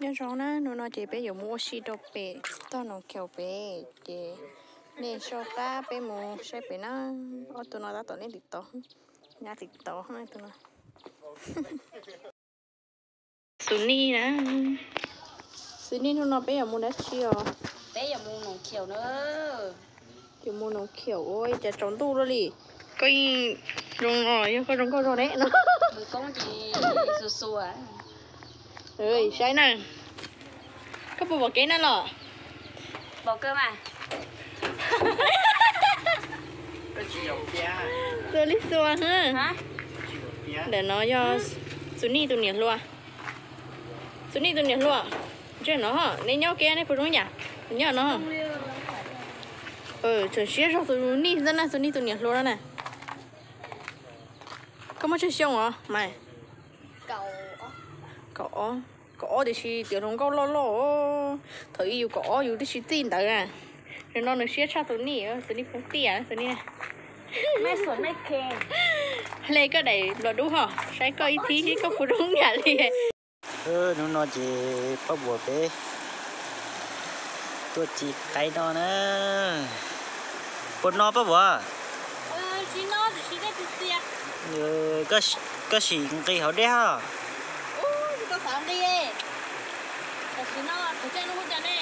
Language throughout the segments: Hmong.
Nyob zoo na, hnub no ces peb yuav mus ua si rau pem toj Noos Khiaus pem, ces nej soj qab peb mus saib pem na. Ob tug no tab tom nyob tim tod, nyob tim tod tus no. Xus Nij na, Xus Nij, hnub no peb yuav mus dab tsi os? Peb yuav mus Noos Khiaus na. Yuav mus Noos Khiaus ua cas tsaus ntuj luaj li. Koj yeej zoo no, yog koj zoo nkauj zog ne no. Xus Xus, saib na. Koj puas pom kev na los? Pom kawg mas. Xua li xua. Ntawm no yog Xus Nij tus niam hluas. Xus Nij tus niam hluas, ntshe no, nej nyob kev nej puas zoo yam? Nyob no. Tseem siab zog Xus Nij xwb na, Xus Nij tus niam hluas no na. Koj muaj tsawg xyoo os mas? Kaum ob, kaum ob tiam sis tias hluas nkauj loj loj. Thaum ub yus kaum ob yus twb tsis txij ntawd. Nim no nws siab tshaj Xus Nij, Xus Nij phob tiaj Xus Nij. Hle koj daim nplua dub ho saib koj ib thib koj puas zoo yam li. Hnub no ces Paj Vuam peb tuaj ci qaib no na. Puas no Paj Vuam? Koj sim nqis hauv dej ho. Tam sim no qhov chaw no hu cas ne?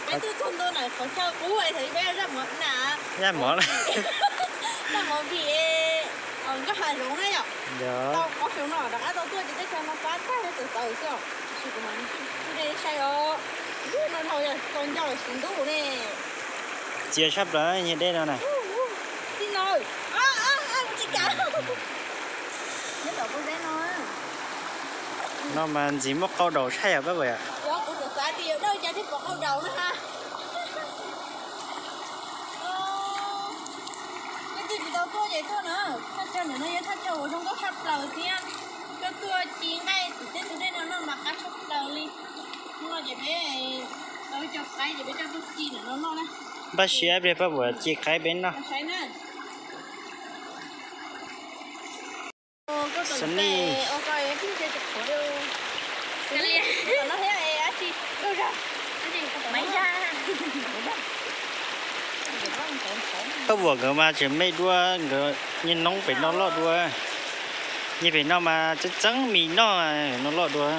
Peb tuaj txog ntua ntawm qhov chaw qub es thaum ub peb zaj mov na. Zaj mov, zaj mov vim nkaj hav zoov na yom. Tau qhov xyoo no rov qab tau tuaj ces teb chaws no pab tag txawv txawv xwb os. Tab sis kuv mam tsuj dej sai os. Ub, no dhau yog tau nco siv ntuj ne. Txias tshaj plaws nyiag dej no na. Tij no, tsis kam. Nyob tom kuv zeb no. No mas ntxim muaj qau daus tshaj yom Paj Vuam yom. Yog kuv txawm xav tias yog dawj cas thiaj pom qau daus na ha. Leej twg tsis tau tuaj ces tuaj na. Thaj chaw ntawm no yog thaj chaw uas zoo nkauj tshaj plaws thiab. Coj tuaj ci nqaij tim teb tus dej no noj mas qab tshaj plaws li. Hnub no ces peb tau cov qaib ces peb coj tuaj ci ntawm no noj na. Npaj siab pliag Paj Vuam ci qaib peb noj. Xus Nij, Paj Vuam nkawd mas tseem me dua, nkawd nyiag noob pem no loj dua. Nyiag pem no mas txeeb txeeb mis noj no loj dua.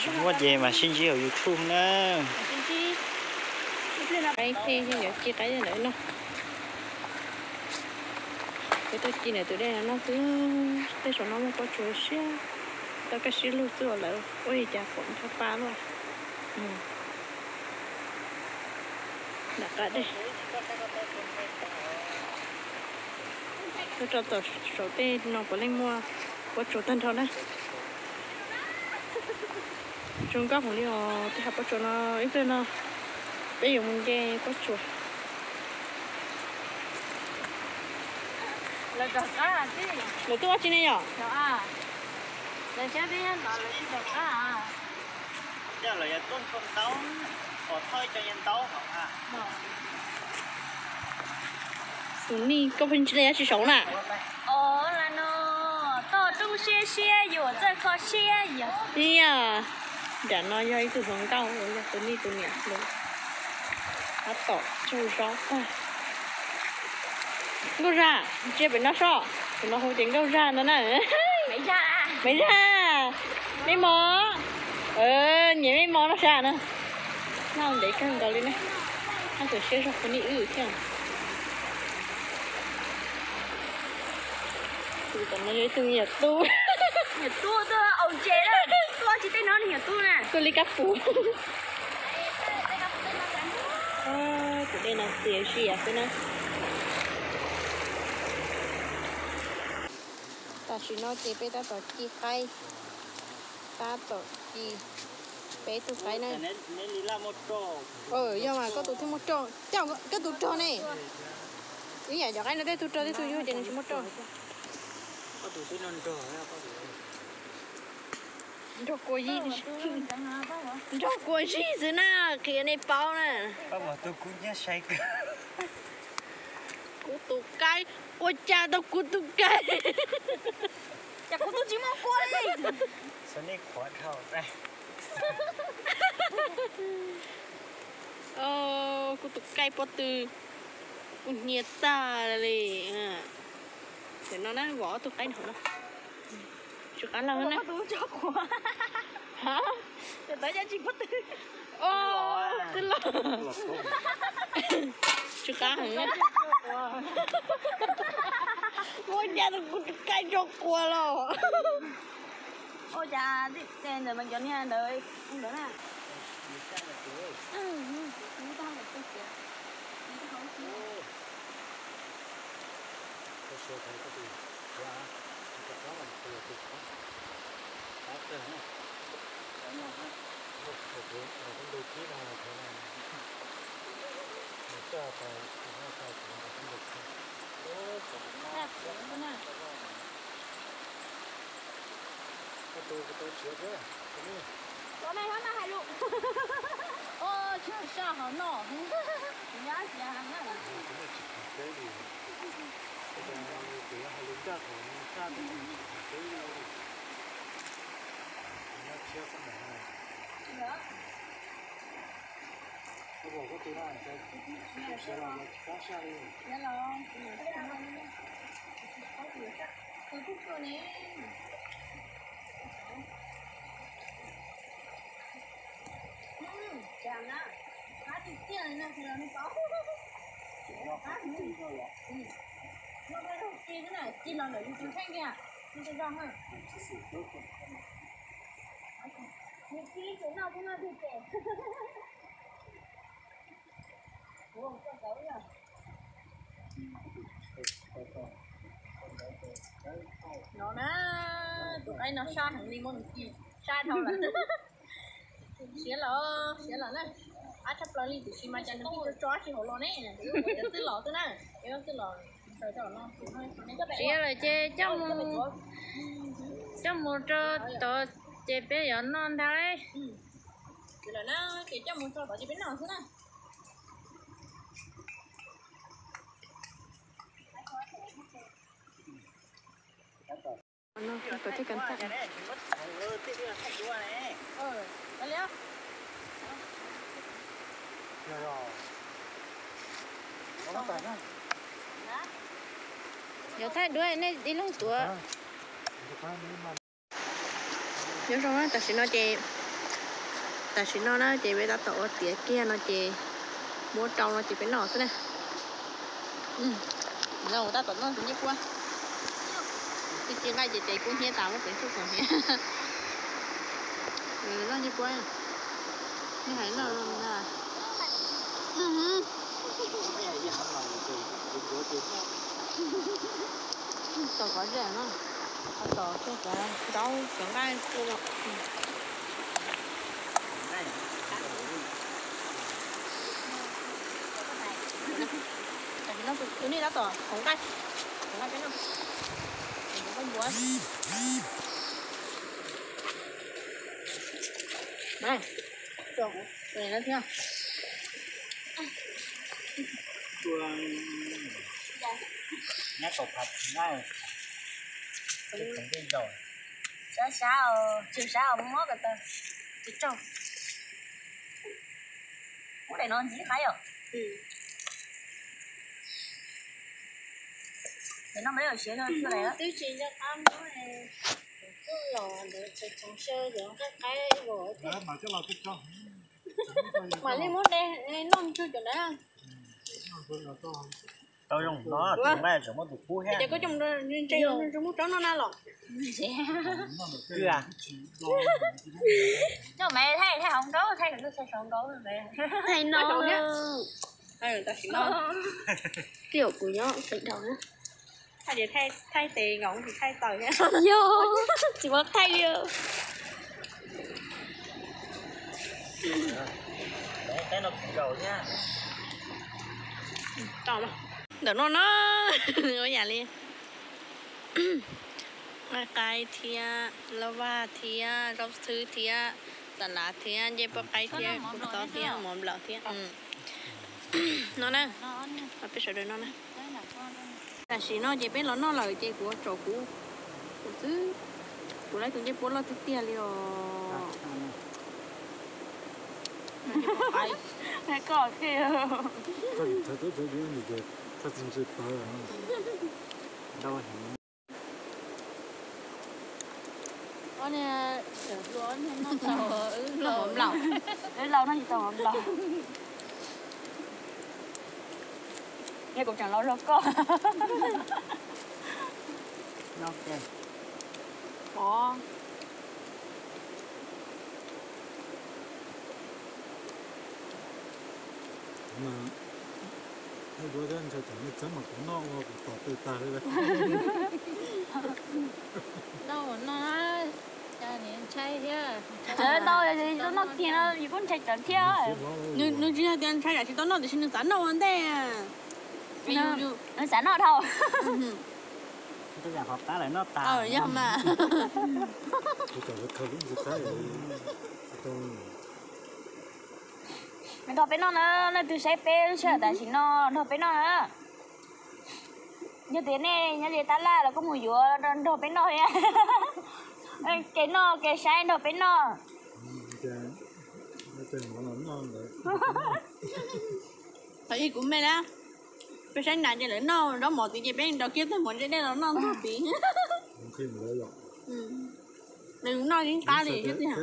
Tsis muaj ces mam sib ntsib hauv YouTube na. Qaib pheej yuav ci qaib ntawd no. Peb tuaj ci ntawm tus dej no noj xwb, tej saum no muaj pob tsuas siab, tau kaj siab lug xwb lawm ua li cas pom nrho pa luaj. Nram qab dej. Tuaj rau tom saum tej no puav leej muaj pob tsuas tag nrho na. Zoo nkauj heev li os, tej hav pob tsuas no ib pliag no peb yuav mus nce pob tsuas. Lawv tuaj ua tsi ne yom? Xus Nij, koj pheej ntsia dab tsi saud na? Nram no yog ib tug hluas nkauj uas yog Xus Nij tus niam hluas. Tab tom tsaug zog tag. Nkauj Zag, ntsia pem no soj, pem no hu tias Nkauj Zag no na. Maiv Zag, Maiv Zag, Mej Mos, nyiam Mej Mos no sas na. Noj ntev kawg nkaus li ne. Noj tseem siab zog Xus Nij wb thiab. Tus tom no yog ib tug me nyuam tub. Nyuam tub tuaj au ntses, tuaj tsis tej no nyuam tub na. Tuaj li kab pus. Tus dej no txias zias xwb na. Tam sim no ces peb tab tom ci qaib, tab tom ci peb tug qaib na. Yog mas koj tus thiaj muaj roj, koj tus rog ne. Ib yam cov qaib no tej tug rog tej tug yuag ces nws tsis muaj roj. Nrog kua zig, nrog kua zig xwb na, qhia nej paub na. Pab muag tus kub hnyiab sai kawg. Kuv tus kaib, ua cas tau kuv tus kaib. Cas kuv twb tsis muaj kua li. Xav nej qhuav dhau. Kuv tus kaib pob tw, kuv hnyiab tag li. Tam no na, vov tus qaib no. Tsw qab laug na. Tus tso quav. Hab? Tawv tsis pob tw. Twb los. Tsw qab heev na. Ua cas kuv tus kaib tso quav los. Ua cas ntawd mas cov niag ntawd ntawd na. Ua mas hab mas hais lus. Ua tsis saj hov noj. Nyab xiav heev na. Cas na, qab tiag tiag li no ces los nej paub. Qab heev. Noj paj zaug ci xwb na, ci los ntawm yus tus kheej kiag, ci zog zog na. Nws ci li ces noj twb noj twg ces. No na, tus qaib no sab heev li, muab nws ci sab dhau lawm. Siav los siav los na, qab tshaj plaws li, tiam sis mas cas nws pib tso tso tsis hauv los ne, cov twb los xwb na, cov twb los. Siav lawm ces coj mus, coj mus rau tod ces peb yuav noj ntag lauj. Ces coj mus rau tod ces peb noj xwb na. Yuav thaij duab nej ib leeg tuav. Nyob zoo na, tam sim no ces, tam sim no na ces peb tab tom ua tiav kiag no ces muab rau no ces peb noj xwb na. Tab tom noj tus ncej puab. Twb ci nqaij ces tes kub hnyiab tas muab peev tshuaj txog hnyiab. Noj ncej puab, nej hais noj. Tom qhov zem no, tom coj cov nraub cov nqaij. Tus nej tab tom hauv nqaij, hauv nqaij peb noj. Thiab. Sab sab, tsw sab mob ko taw, tsis tsaug. Ub, daim no ntxiv qab yom. Daim no mas yog siav no twb tsis nco qab muab, twb los ntawd tseem tseem saw cov nqaij qaib vos thiab. Mam li muab de noj ntsuag cov ntawd. Tau zoo no, tus nqaij tseem muab tus kub thiab. Ces koj coj mus ntse ntse mus tsob no na los. Coj mas thaij thaij hauv nraub, thaij hauv nraub, thaij no. Tam sim no, kuv nyob qis dhau na. Thaij tes nkaus tsis thaij taws thiab. Yog, tsis muab thaij li. Ntawm no na, ua yam li Nqaij qaib thiab, lauj vaj thiab, zaub xwb thiab, xa lav thiab, ncej puab qaib thiab, kuv txob thiab, mov nplaum thiab. No na, peb sawv daws noj na. Tam sim no ces peb los noj lawm ces kuv tsom kuv, kuv xwb, kuv lawv tus ncej puab loj tiag tiag li os. Wb lau no tsis tau mov nplaum. Yog kuv tseem lau zog koj. Mas, ntshai tsam nej txeeb mas kuv noj ua kuv tom tej tag li. Ntau, tsis tau noj kiag no yus kuj ntshai tsawv thiab. Nws tsis yog tias ntshai yam tsis tau noj tiam sis nws xav noj ua ntej. Nws xav noj dhau. Yog mas. Nrog peb noj na, leej twg saib peb sij hawm tam sim no nrog peb noj na. Yog tias nej nyob ze tab laj los kuj mus yuav nrog peb noj thiab. Kev noj kev saib nrog peb noj. Thaum ub kuv me na, peb saib nas ces lawv noj zaub mov tid ces peb nrog kiag tej mov ntse dej los noj ntuj tid. Nws noj yeej qab li thiab tiag.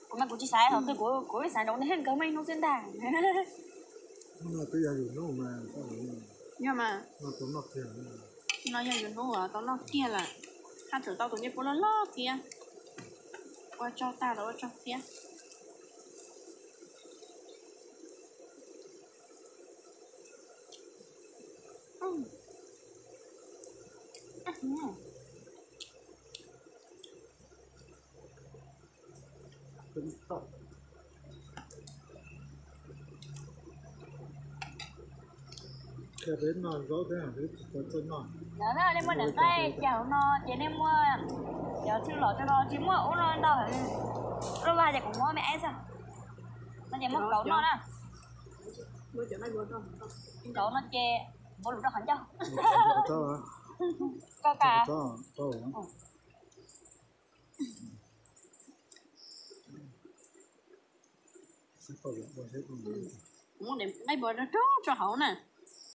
Kuv mas kuv tsis xav hauv twg, kuv xav nrog nej nkawd muaj ib hnub xwb ntag. Yog mas, no yog yus hnub uas tau noj kiag lawm, haj tseem tau tus ncej puab loj loj thiab. Ua tsaug tag los ua tsaug thiab. Ntawd na, nej muaj niam nqaij ces hauv no ces nej muaj cov txhwj lom rau no tsis muaj ub no ntau heev. Lauj vaj ces kuv muab me aib xwb, no ces muab kauv noj na. Kauv no ces npaum lus rau qhov ncauj. Koj ka Muab niam nqaij puas rau rau hauv na.